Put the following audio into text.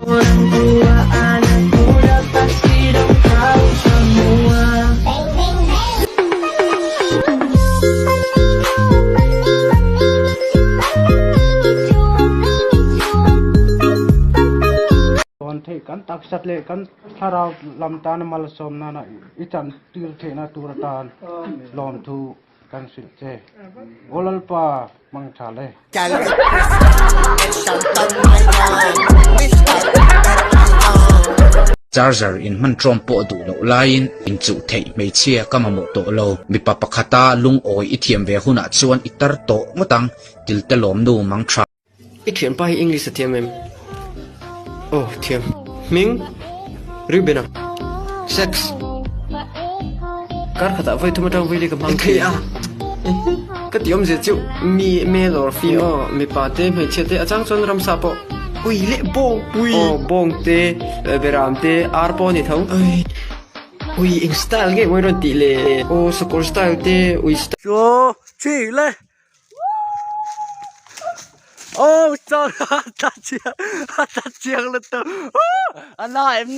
Orang tua anak muda pasti dong tahu semua. Dawn theih kan taksa leh kan thlarau lam tana malsawm nana i chantir theihna tur atan lawmthu kan hrilh che. Aw Lalpa hmang tha le. Charger in hman ṭawm pawh duh loh laiin inchuh theih hmeichhia ka mamawh tawh lo. Mipa pakhata lungawi i thiam ve hunah chuan i tar tawh ngawt ang, tilte lawmnu mang ṭha. I thianpa hi English a thiam em? Aw thiam. Hming? Reuben-a. Sex? Kar khatah vawi thum atang vawi li ka hmang thei a. Ka ti awmzia chu mi male or female. Aw mipa te hmeichhia te a chang chuan ramsa pawh. Ui leh bawng pui. Aw bawng te beram te ar pawh a ni tho. Ui eng style nge mawi rawn tih le? Aw sakawr style te ui style. Chaw chhi le. Oh, cho ta chiang ta chiang là từ anh nói em.